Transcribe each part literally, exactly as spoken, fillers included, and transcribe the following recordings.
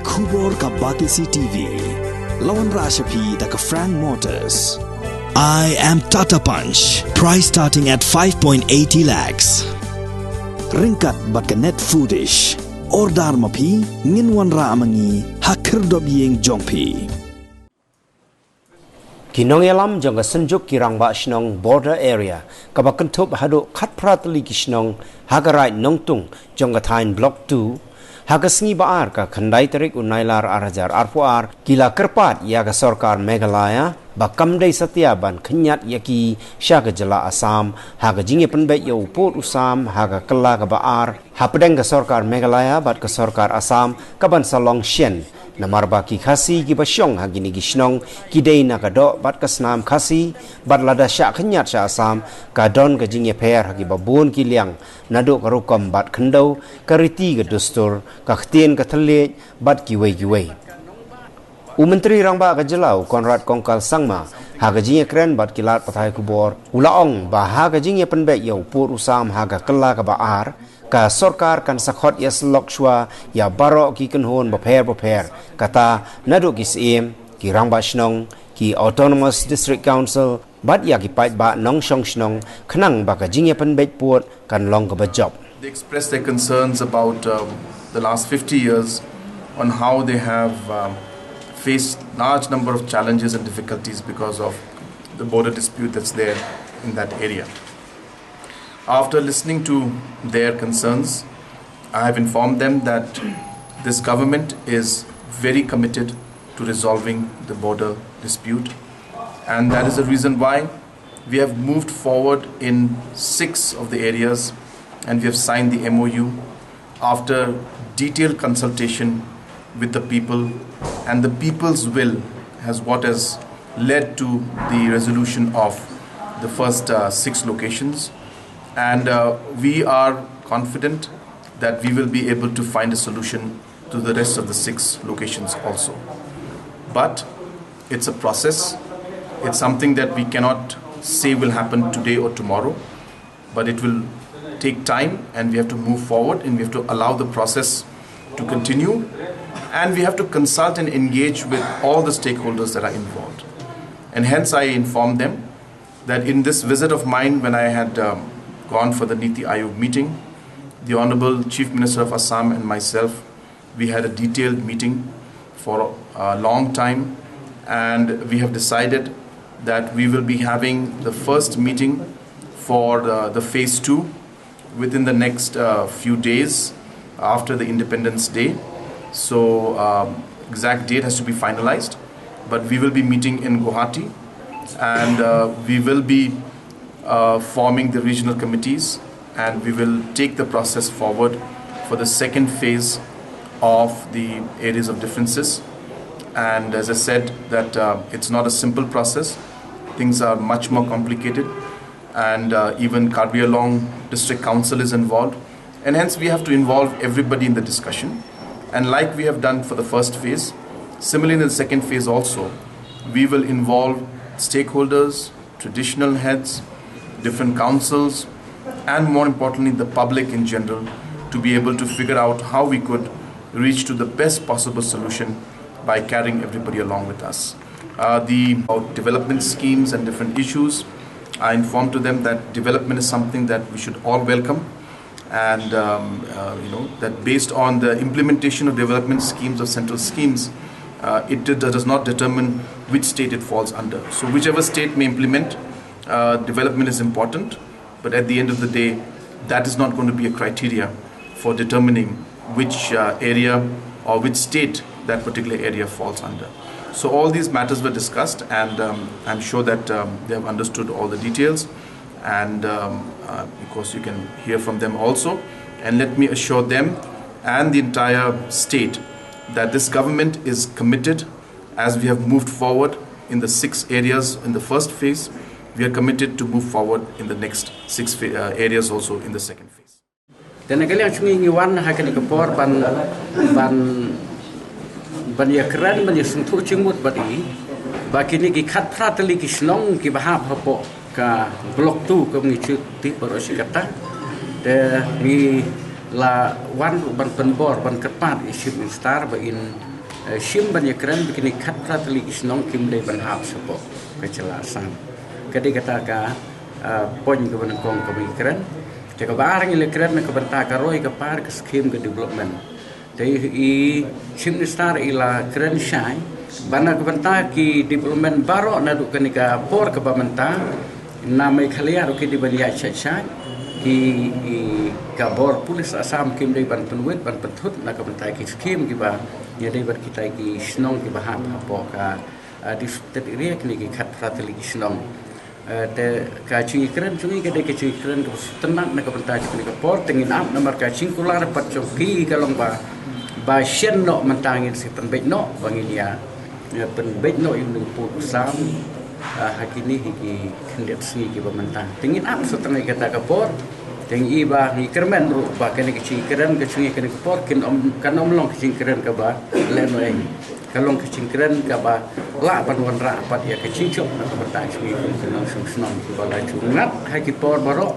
Khubor ka Batesi T V. La wanrah sha phi da ka Frank Motors. I am Tata Punch. Price starting at five point eighty lakhs. Ryngkat bad ka Net Foodish. Order ma phi, ngin wanrah ma ngi ha khyrdop ïing jong phi. Ki nongïalam jong ka Synjuk ki Rangbah Shnong Border Area, kaba kynthup haduh khatphra tylli ki shnong ha ka Raid Nongtung jong ka thaiñ Block two, ha ka sngi ba ar ka khyndai tarik u Nailar ar hajar arphew ar, ki la kyrpad ïa ka sorkar Meghalaya ba kam dei satia ban khynñiat ïa ki sha ka jylla Assam ha ka jingïapynbeit ïa u pud u sam ha ka kylla kaba ar hapdeng ka sorkar Meghalaya bad ka sorkar Assam kaban sa long shen. Namar ba ki Khasi kiba shong ha kine ki shnong ki dei na ka doh bad ka snam Khasi, bad lada shah khynñiat sha Assam ka don ka jingïapher ha kiba bun ki liang, naduh ka rukom bat khyndew, ka riti ka dustur, ka ktien ka thylliej bad kiwei kiwei. U Myntri Rangbah ka jylla u Conrad Kongkal Sangma, ha ka jingïakren bad ki lad pathai khubor, u la ong ba ha ka jingïapynbeit ïa u pud u sam ha ka kylla kaba ar, ka sorkar kan sa khot ïasyllok shuwa ïa baroh ki kynhun bapher bapher, kata naduh ki Syiem, ki Rangbah Shnong, ki Autonomous District Council, bad ïa ki paidbah nongshong shnong, khnang ba ka jingïapynbeit pud kan long kaba jop. They expressed their concerns about, um, the last fifty years on how they have, um, faced large number of challenges and difficulties because of the border dispute that's there in that area. After listening to their concerns, I have informed them that this government is very committed to resolving the border dispute, and that is the reason why we have moved forward in six of the areas, and we have signed the M O U after detailed consultation with the people, and the people's will has what has led to the resolution of the first, uh, six locations. And, uh, we are confident that we will be able to find a solution to the rest of the six locations also. But it's a process. It's something that we cannot say will happen today or tomorrow, but it will take time, and we have to move forward, and we have to allow the process to continue, and we have to consult and engage with all the stakeholders that are involved. And hence I informed them that in this visit of mine, when I had, um, gone for the Niti Aayog meeting, the Honorable Chief Minister of Assam and myself, we had a detailed meeting for a long time, and we have decided that we will be having the first meeting for the, the phase two within the next, uh, few days after the Independence Day. So, um, exact date has to be finalized, but we will be meeting in Guwahati, and, uh, we will be, uh, forming the regional committees, and we will take the process forward for the second phase of the areas of differences. And as I said, that, uh, it's not a simple process. Things are much more complicated, and, uh, even Karbi Anglong District Council is involved, and hence we have to involve everybody in the discussion. And like we have done for the first phase, similarly in the second phase also, we will involve stakeholders, traditional heads, different councils, and more importantly, the public in general, to be able to figure out how we could reach to the best possible solution by carrying everybody along with us. Uh, the, about development schemes and different issues, I informed to them that development is something that we should all welcome, and, um, uh, you know, that based on the implementation of development schemes, of central schemes, uh, it did, does not determine which state it falls under. So whichever state may implement, uh, development is important, but at the end of the day, that is not going to be a criteria for determining which, uh, area or which state that particular area falls under. So all these matters were discussed, and, um, I'm sure that, um, they have understood all the details, and, um, uh, of course you can hear from them also. And let me assure them and the entire state that this government is committed, as we have moved forward in the six areas in the first phase, we are committed to move forward in the next six pha-, uh, areas also in the second phase. Te na ka liang jong ngi, ngi wan ha kane ka por ban, ban, ban ïakren, ban ïasngewthuh jingmut bad i ba kine ki khatphra tylli ki shnong kiba hap hapoh ka Block two, kum ngi ju tip baroh shi katta. Te ngi La wan ruh ban pynbor ban kyrpad ïa i Chief Minister ba in, eh, shim ban ïakren ba kine khatphra tylli ki shnong kim dei ban hap shapoh ka jylla Assam. Ka dei kata ka, eh, point kaba nyngkong kaba ngi kren. Te kaba ar ngi la kren na ka bynta ka roi ka par ka skim ka development. Te i Chief Minister i la kren shai ba na ka bynta ki development baroh naduh kane ka por kaba mynta, na Meghalaya ruh ki dei ban ïaid shai shai, ki, i, ka bor police Assam kim dei ban pynwit ban pynthut na ka bynta ki skim kiba ïadei bad kita ki shnong kiba hap hapoh ka, ah, district area kine ki khatphra tylli ki shnong. Eh, te ka jingkren jong ngi ka dei ka jingkren kaba sngewtynnat na ka bynta jong kane ka por, te ngin ap namar ka jingkular pat jong phi ka long ba, ba shen noh mynta ngin sa pynbeit noh ba ngin ïa, ïa pynbeit noh ïa une u pud u sam, eh, ha kine hi ki khyndiat sngi kiba mynta. Te ngin ap sa tang ïa kata ka por, te ngi i ba ngi kyrmen ruh ba kane ka jingkren ka jong ngi kane ka por kin ym, kan ym long ka jingkren kaba lehnohei. Ka long ka jingkren kaba lah ban wanrah pat ïa ka jingjop na ka bynta jong ngi kum ki nongshong shnong kiba la ju ngat ha ki por baroh,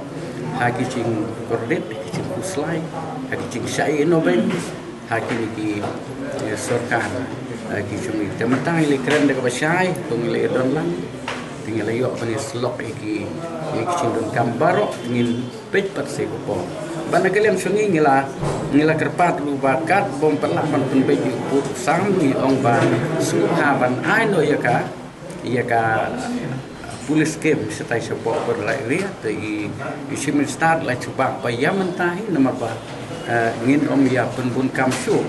ha ki jingkordit, ha ki jingkhuslai, ha ki jingshah ïehnoh beiñ ha kine ki, eh, sorkar, eh, ki jong ngi. Te mynta ngi la kren da kaba shai, to ngi la ïadon lang, te ngi la ïoh ban ïasyllok ïa ki, ïa ki jingdonkam baroh, te ngin peit pat sa ïa ka por. Bad na ka liang jong ngi ngi la, ngi la kyrpad ruh ba kat bym pat lah ban pynbeit ïa u pud u sam, ngi ong ba sngewbha ban ai noh ïa ka, ïa ka police camp shatai shapoh Pyrlai area, te i, i Chief Minister la jubab ba ïa mynta hi namar ba, eh, ngin ym ïa pynbun kam shuh.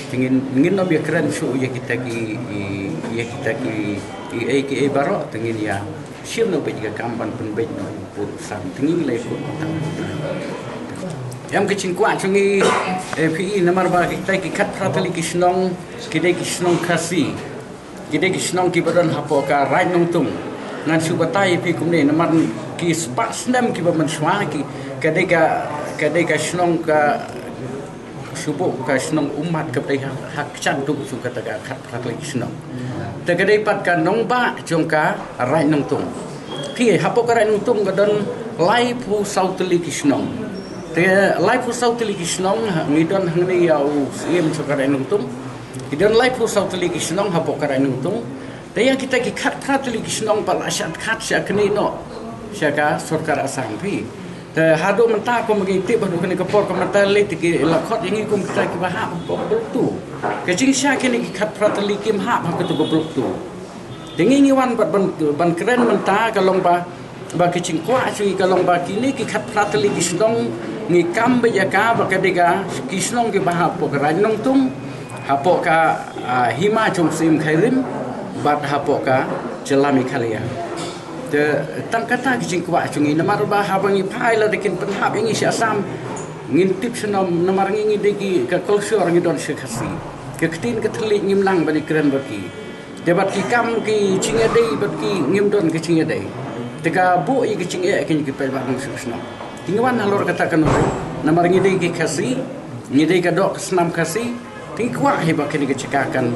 Te ngin, ngin ym ïa kren shuh ïa kita ki, i, ïa kita ki, i, ei ki ei baroh, te ngin ïa shim noh beit ka kam ban pynbeit noh u pud u sam. Te ngi la ïakut tang. Em ka jingkwah jong ngi, eh, phi i namar ba kita ki khatphra tylli ki shnong ki dei ki shnong Khasi. Ki dei ki shnong kiba don hapoh ka Raid Nongtung. Ngan shu batai ïa phi kumne namar ki spah snem kiba mynshuwa ki, ka dei ka, ka dei ka shnong ka shu buh ka shnong ummat kaba dei ha, ha kjat duh jong kata ka khatphra tylli ki shnong. Te ka dei pat ka nongbah jong ka Raid Nongtung. Phi hapoh ka Raid Nongtung ka don laiphew saw tylli ki shnong. Te laiphew saw tylli ki shnong, ha, ngi don hangne ïa u Syiem jong ka Raid Nongtung. Ki don laiphew saw tylli ki shnong hapoh ka Raid Nongtung. Te ïa kita ki khatphra tylli ki shnong pat la shad khat shad kane noh sha ka sorkar Assam phi. Te haduh mynta kum ngi tip haduh kane ka por ka mynta lei te ki la khot ïa ngi kum kita kiba hap hapoh Block Two. Ka jingshah kine ki khatphra tylli kim hap ha katu ka Block Two. Te ngi ngi wan bad ban, ban kren mynta ka long ba, ba ka jingkwah jong ngi ka long ba kine ki khatphra tylli ki shnong ngi kam beit ïa ka ba ka dei ka ki shnong kiba hapoh ka Raid Nongtung, hapoh ka, ah, hima jong Syiem Khyrim bad hapoh ka jylla Meghalaya. Te tang kata ka jingkwah jong ngi namar ba haba ngi phai lada kin pynhap ïa ngi sha Assam ngin tip sha nam-, namar ngi ngi dei ki ka culture ngi don sha Khasi. Ka ktien ka thylliej ngim nang ban ïakren bad ki. Te bad ki kam ki jingïadei bad ki ngim don ka jingïadei. Te ka buh ïa ka jingeh ka ngi ki paidbah nongshong shnong. Te ngi wan halor kata ka nongrim namar ngi dei ki Khasi, ngi dei ka doh ka snam Khasi. Te ngi kwah hi ba kane ka jaka kan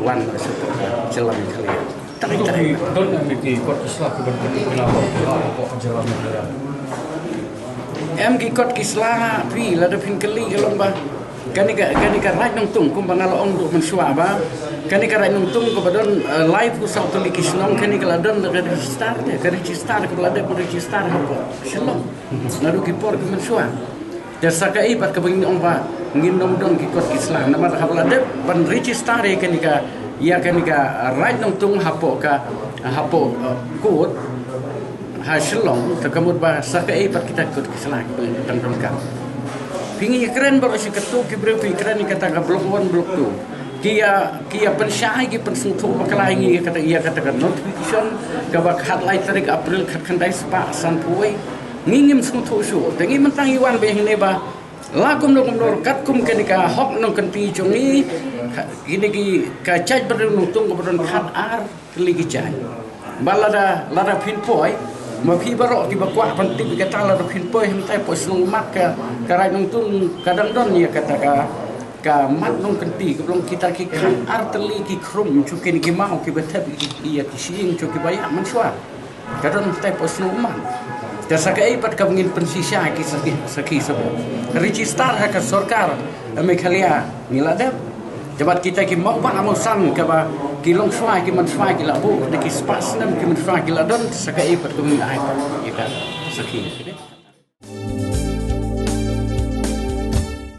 wan sha ka jylla Meghalaya. Tang ita hi. Don em ki kot ki sla ki ban pynbna ba ka jylla Meghalaya. Em ki kot ki sla phi lada phin kylli ka long ba kane ka, kane ka Raid Nongtung kumba nga la ong ruh mynshuwa ba kane ka Raid Nongtung kaba don, eh, laiphew saw tylli ki shnong kane ka la don da ka register te, ka register kaba la dep register hapoh Shillong. Naduh ki por ki mynshuwa. Te sa kaei pat kaba ngin ong ba ngin ym don ki kot ki sla namar haba la dep ban register ïa kane ka, ïa kane ka Raid Nongtung hapoh ka, hapoh, eh, court ha Shillong, te ka mut ba sa kaei pat kita ki kot ki sla kiba dang donkam. Phi ngi kren baroh shi katto ki briew phi kren ïa kata ka Block One, Block Two. Ki ïa, ki ïa pynshai ki pynsngewthuh bakla ïa ngi ïa kata, ïa kata ka notification kaba khatlai tarik April khatkhyndai spah sanphew wei. Ngi ngim sngewthuh shuh. Te ngi mynta ngi wan ba ïa hangne ba la kumno kumno katkum kane ka hok nongkynti jong ngi, kine ki ka jaitbynriew Nongtung kaba don khatar tylli ki jait. Ba lada, lada phin poi, ma phi baroh kiba kwah ban tip ïa kata lada phin poi hangtai hapoh shnong Ummat ka, ka Raid Nongtung ka dang don ïa kata ka, ka mat nongkynti kaba long kita ki khatar tylli ki khrum jong kine ki maw kiba thep ïa ki, ïa ki shyieng jong kiba ïap mynshuwa. Ka don hangtai hapoh shnong Ummat. Te sa kaei pat kaba ngin pynshisha ki sakhi, sakhi sabun. Register ha ka sorkar Meghalaya ngi la dep. Te bad kita ki mawbah mawsan kaba ki longshuwa ki mynshuwa ki la buh, te ki spah snem ki mynshuwa ki la don, te sa kaei pat kaba ngin ai kita sakhi.